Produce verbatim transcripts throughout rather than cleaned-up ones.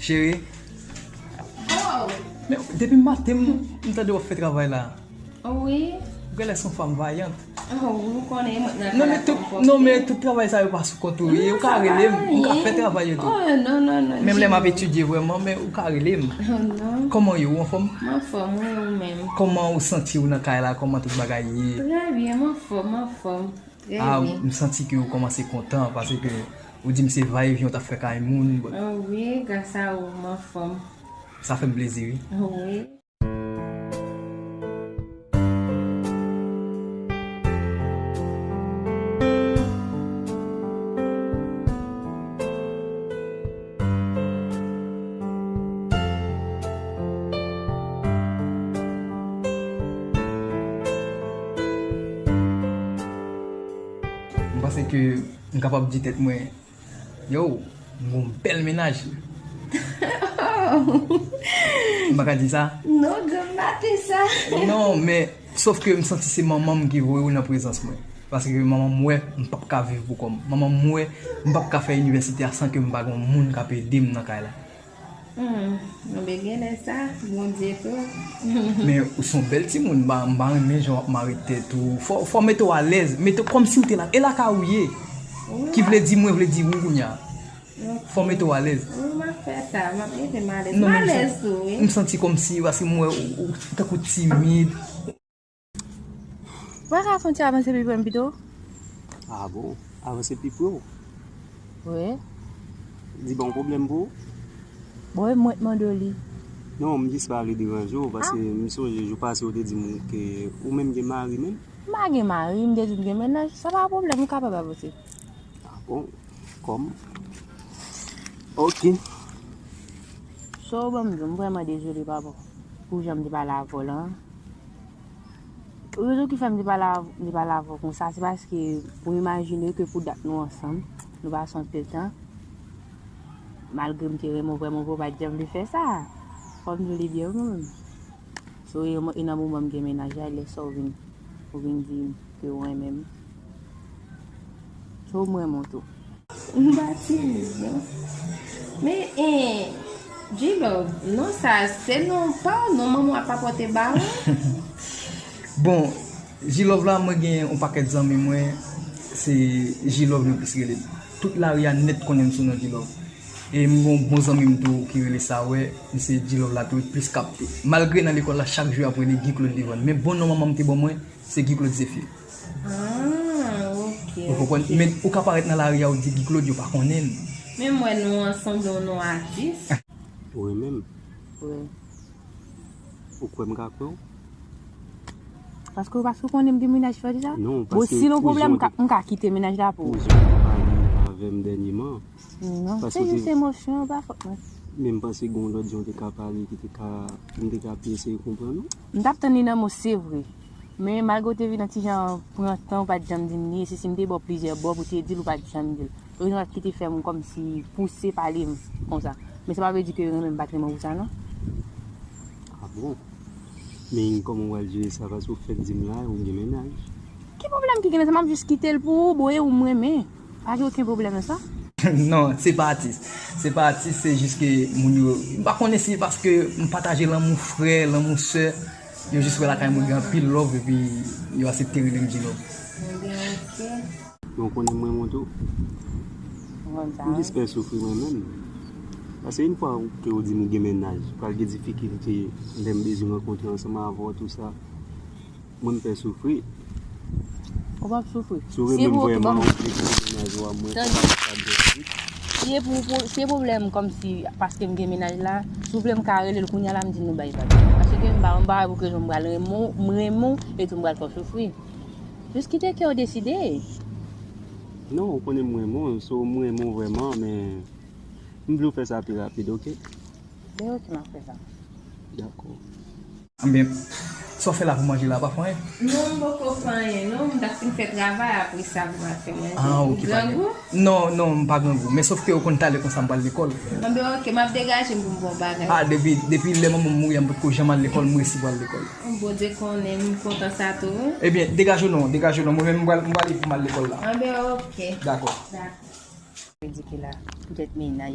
Cheri. Oh! Men depi maten m, m tande w ap fè travay la. Wi. Ou genlè se yon fanm vayant. Oh, ou konnen mwen nan Non, men travay tout, fòm non, men tout travay sa yo pa sou kont ou ye. Ou ka rele m, m ka fè travay yo tou. Oh, non, non, non. Menm lè m ap etidye vrèman, men ou ka rele m. Oh, non. Kòman w ye, ou anfòm? M anfòm, wi, ou menm? Kòman ou santi w nan kay la? Kòman tout bagay ye? Trè byen, m anfòm, m anfòm. Trè byen. Ah, m santi ke ou kòmanse kontan, paske ou di m se va e vyen ou t ap fè kay moun. Oh, wi, gras a ou, m anfòm. Sa fè m plezi, wi. Oh, wi. M panse ke m kapab di tèt mwen, yo, m gon bèl mennaj. M pa ka di sa? Non, granm maten sa. Non, men sòf ke m santi se manman m ki voye w nan prezans mwen. Paske manman m wè m p ap ka viv pou kò m. Manman m wè m p ap ka fè inivèsite a san ke m pa gon moun k ap ede m nan kay la. Hmm, nou byen genlè sa, Bondye tou. Men ou se yon bèl timoun, m pa, m pa renmen jan w ap mare tèt ou. Fò, fò w mete w alèz, mete w kòmsi w te la, e lakay ou ye. Wi, ki vle di mwen vle di ou kounye a. Ok. Fò w mete w alèz. Wi, m ap fè sa, m ap mete m alèz. Non, m alèz tou, wi. M santi kòmsi, paske m wè ou, ou tankou timid. Ou pa ka fè yon ti avanse pi pre m pito? Ah bon? Avanse pi pre w? Wi. Di ba yon pwoblèm pou ou? Bon, e mwen k mande w li. Non, m jis pa vle deranje w, paske m sonje jou pase ou te di m ke ou menm gen mari menm. M pa gen mari, m te di w m gen mennaj, sa pa pwoblèm, ou kapab avanse. Ah bon? Kòm? Ok. Sa w ban m di w, m vrèman dezole, papa, pou jan m te pale avè w lan. Rezon ki fè m te pale av-, te pale avè w konsa, se paske pou m imajine ke pou dat nou ansanm, nou pase anpil tan, malgre m te renmen w vrèman, w pa t janm vle fè sa. Fò m di w li byen kanmenm. So, e, e nan moman m gen mennaj la, e lè sa w vin, ou vin di ke w renmen m. So, m renmen w tou. M pa timid, non. Men, eh, G-Love, non sa, se non pa w, non manman w ap pote ba ou? Bon, G-Love la, mwen gen yon pakèt zanmi mwen, se G-Love yo plis rele m. Tout lari a nèt konnen m sou non G-Love. E m gen yon bon zanmi m tou ki rele Sawè, misye G-Love la tou plis kapte. Malgre nan lekòl la, chak jou y ap rele Guy Claude li vann. Men bon non manman m te ban mwen, se Guy Claude Zephyr. Ah, ok, ok. Ou konprann? Men ou ka parèt nan lari a, ou di Guy Claude, yo pa konnen l. Men m wè nou ansanm, yon non atis. Ou renmen m? Wi. Ou kwè m ka kwè w? Paske, paske ou konnen m gen mennaj, fè w di sa? Non, bon, paske si l yon pwoblèm, m ka, m ka kite mennaj la pou ou. Pou jan w pale avè m dènyeman. Non, se jis emosyon, pa fòt mwen. Men m panse gen yon lòt jan w te ka pale ki te ka, m te ka pi eseye konprann ou. M t ap tann li nan mo, se vre. Men malgre w te vin yon ti jan pran tan, ou pa t janm di m li, e si, si m te ba w plizyè bò pou w te di l, ou pa t janm di l. Rezon sa ki te fè m kòmsi pouse pale m konsa. Men sa pa vle di ke renmen m pa t renmen w pou sa, non. Ah bon? Men kòman w pral jere sa, paske w fèk di m la, ou gen mennaj. Ki pwoblèm ki gen nan sa? M ap jis kite l pou ou, bon, e ou m renmen. Pa gen okenn pwoblèm nan sa. Non, se pa atis. Se pa atis, se jis ke moun yo, m pa konnen si paske m pataje lanmou frè, lanmou sè, yo jis wè lakay mwen gen anpil love epi yo aksepte rele m G-Love. Ebyen, ok. Men w konnen m renmen w tou. M jis pè soufri mwen menm. Paske yon fwa ke w di m ou gen mennaj, pral gen difikilte lè m bezwen rankontre ansanm avè w, tou sa. Mwen m pè soufri. Ou p ap soufri. Si w renmen m vrèman, ou vle kite mennaj ou a mwen, sa pa byen vit. Si e pou, pou, si e pwoblèm kòmsi paske m gen mennaj la, si w vle m ka rele l kounye a la, m di nou bay vag. Paske m pa, m pa wè pou ki rezon m pral renmen w, m renmen w, epi m pral fè w soufri. Jis kite kè w deside. Non, ou konnen m renmen w, so m renmen w vrèman, men m vle w fè sa pi rapid, ok? Ben ok, m ap fè sa. Dakò. Anben, sa w fè la pou manje la, pa fè anyen? Non, m poko fè anyen, non. M t ap fin fè travay, apre sa pou m al fè manje. Ah, ok, pa gen. Ou grangou? Non, non, m pa grangou. Men sòf ke ou konn talè konsa m pral lekòl. Anben, ok, m ap degaje m pou m ba w bagay. Ah, depi, depi lè manman m mouri a, m potko janm al lekòl, m resi pral lekòl. Bondye konnen, m kontan sa tou, wi. Ebyen, degaje w non, degaje w non. Mwen menm, m pral, m pral pou m al lekòl la. Anben, ok. Dakò. Dakò. Vle di ke la, poutèt mennaj,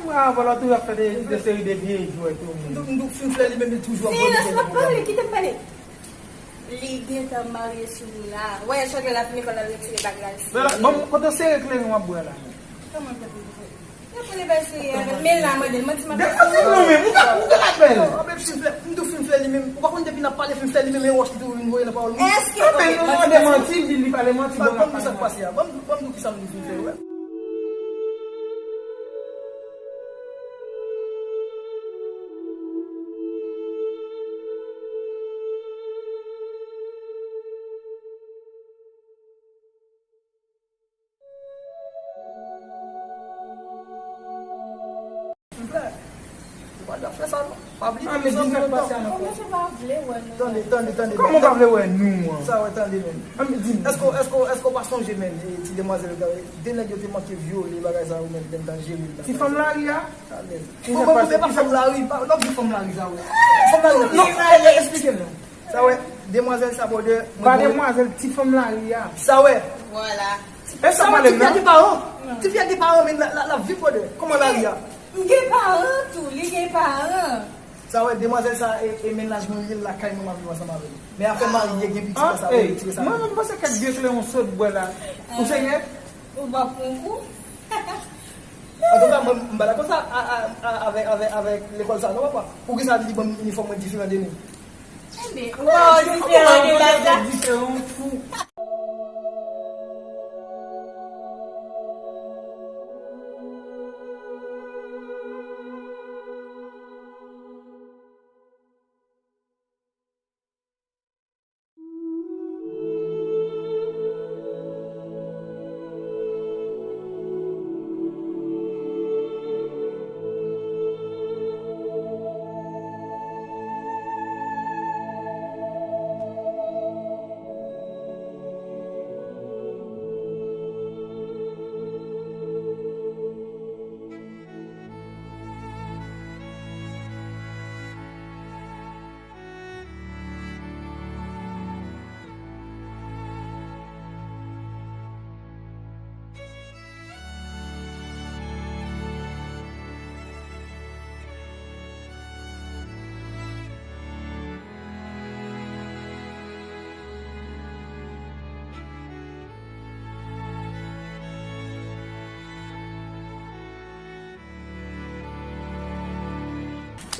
Mwen avè l, w ap toujou ap fè de, de seri de vye jwèt ou menm. M tou, m tou fin flè li menm, li toujou ap voye. Silans, m ap pale, kite m pale. Li gentan marye sou nou la. Wè, chòt la fin lekòl, l al retire bag la. Bon, kote w sere kleren w ap bwè la? Kòman l fè pou l fè? Yo konn li bay seri avè l, men la mande l, manti m ap fè. Gade manti non, men ou ka, ou ka bèl. Non, men silvouplè, m tou fin flè li menm. Ou pa konn depi n ap pale fin flè li menm, e wòch li tou vin voye nan pawòl moun. Èske, ok, manti, manti, manti, li pale manti, bon, bon, sa k pase a. Ban m, ban m di w kisa m tou fin flè, wè. Ou pa dwe fè sa non. Pa bliye. Ah, men di m sa k pase a non. Kòman se pa vle wè nou? Tande, tande, tande. Kòman pa vle wè nou an? Sa wè, tande menm. Ah, men di m. Èske, èske, èske w pa sonje menm, e, ti demwazèl, de nèg yo te manke vyole bagay sa yo menm, lè m t al jere l la. Ti fanm lari a? Alèz. Bon, bon, bon, e pa fanm lari, pa, n ap di fanm lari sa wè. Fanm lari, non, e, e, eksplike m non. Sa wè, demwazèl sa, brother. Pa demwazèl, ti fanm lari a. Sa wè. Vwala. E sa pale m nan. Ti fi a gen paran. Ti fi a gen paran, men l, l, l ap viv, brother. Kòman lari a? M gen paran tou, li gen paran. Sa wè, demwazèl sa, e, e mennaj mwen li lakay mwen, m ap viv ansanm avè l. Men afè marye, gen pitit la, sa wè, retire sa. Mwen menm panse kèk vye kleren sot bwè la. Ou serye? Ou pa pran kou? Antouka, mwen, m pa dakò sa a, a, a, avèk, avèk, avèk lekòl sa, non, papa. Poukisa li di ban m inifòm mwen diferan de nou? Enben, ou pa wè diferan de baz la? Diferan fou.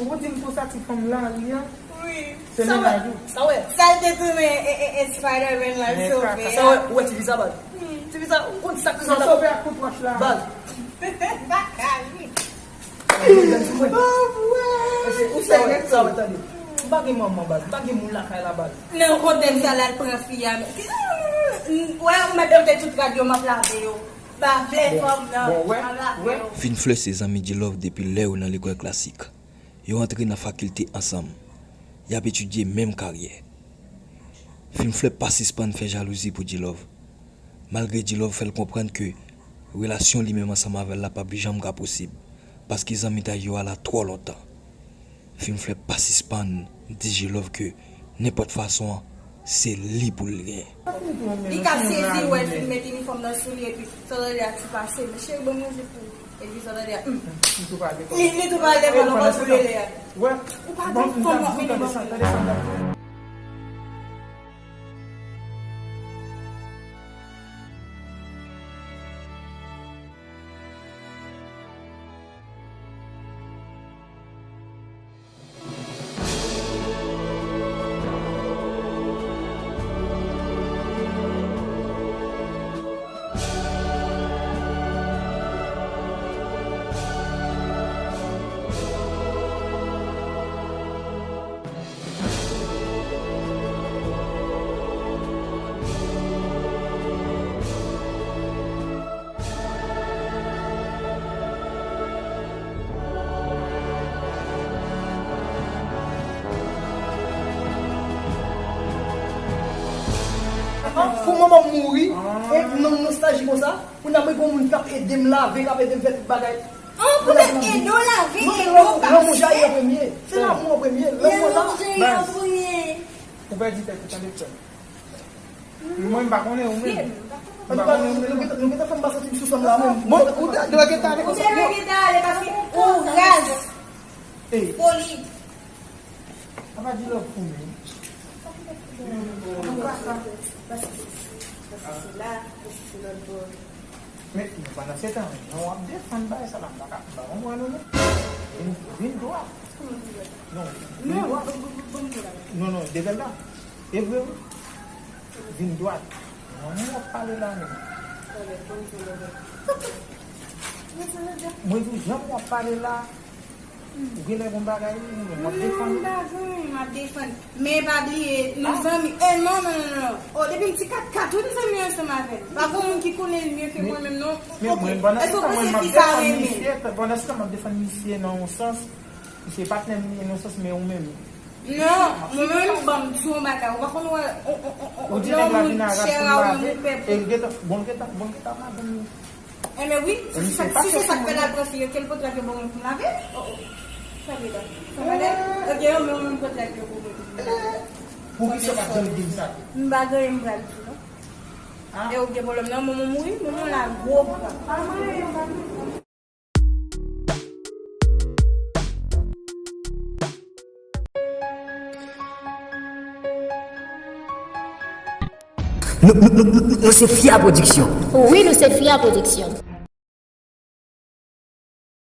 Ou pou di m konsa ti fanm lari a? Wi. Se mennaj ou. Sa wè. Sa l te tounen e, e, e Spider-Man la sove a. Sa wè, ou wè ti fi sa baz. Ti fi sa, ou konn sa k rive la. Sa sove ak kout wòch la. Baz. Pa ka ri. Ou serye, sa wè, tande. M pa gen manman baz, m pa gen moun lakay la baz. Nan kontèks sa l al pran fi a. Wè, ou mèt mete tout rad yo, m ap lave yo. Pa vle fanm nan. Bon, wè, wè. Fin flè se zanmi Djilove depi lè yo nan lekòl klasik. Yo antre nan fakilte ansanm. Y ap etidye menm karyè. Fin flè pa sispann fè jalouzi pou Djilove. Malgre Djilove fè l konprann ke relasyon li menm ansanm avè l la p ap janm ka posib. Paske zanmitay yo a la twò lontan. Fim Flè pa sispann di G-Love ke nenpòt fason an, se li pou l genyen. Li ka sezi wè fim met inifòm nan sou li epi sa w tande a ti pase, men cheri ban m manje pou ou. Epi sa w tande a, hmm. Li tou pale li, li tou pale pandan w ap boule lè a. Ou pa gen fanm w ap mennen ban mwen. Pou manman m mouri, e nan nostalji konsa, pou n ap gen yon moun k ap ede m lave, k ap ede m fè tout bagay. An, pou n ap ede w lave, ede w pase. Lanmou jayi an premye. Se lanmou an premye. Lanmou an la. Lanmou jayi an premye. Ou pèdi tèt ou, tande frè m. Mwen, m pa konnen ou menm. M pa konnen ou menm. Nou gentan fè m pa santi m sou sèn la menm. Bon, ou te dwe gentan ale konsa. Ou te dwe gentan ale paske ou raz. Foli. Apa di love pou mwen. Paske se la, paske se lòt bò. Men, men pandan se tan, jan w ap defann bagay sa la, m pa ka, m pa konprann ou non. Vin, vin dwat. Non, vin dwat. Non, non, de vèl la. E vre wi. Vin dwat. Jan w ap pale la menm. Mwen di w jan w ap pale la. Ou genlè gon bagay wi, ou menm w ap defann. Non, m pa gen, m ap defann. Men pa bliye, nou zanmi. Eh, non, non, non, non. Oh, depi m ti kat kat, wi, m zanmi ansanm avè l. Pa gen moun ki konnen l mye ke mwen menm, non. Men mwen, pandan se tan, mwen, m ap defann misye, pandan se tan, m ap defann misye nan yon sans. Misye patnè m li nan yon sans, men ou menm. Non, mwen menm, ban m di w yon bagay. Ou pa konn wè, on, on, on, on, yon moun chè a ou menm ou pè pou. E l gentan, bon, l gentan, bon, l gentan madanm li. Enben wi, si se sa, si se sa k fè l al pran fi yo, ke l pote rad yo ban mwen pou m lave. Oh, oh. Sa vle la. Sa vle la. Ok, yo menm, menm pote rad yo pou mwen pou m lave. Poukisa w pa t janm di m sa tou? M pa gen anyen m pral di w non. E ou gen pwoblèm nan, manman mouri, manman la gwo pran. Nou, nou, nou, nou, nou se Fia Production. Wi, nou se Fia Production.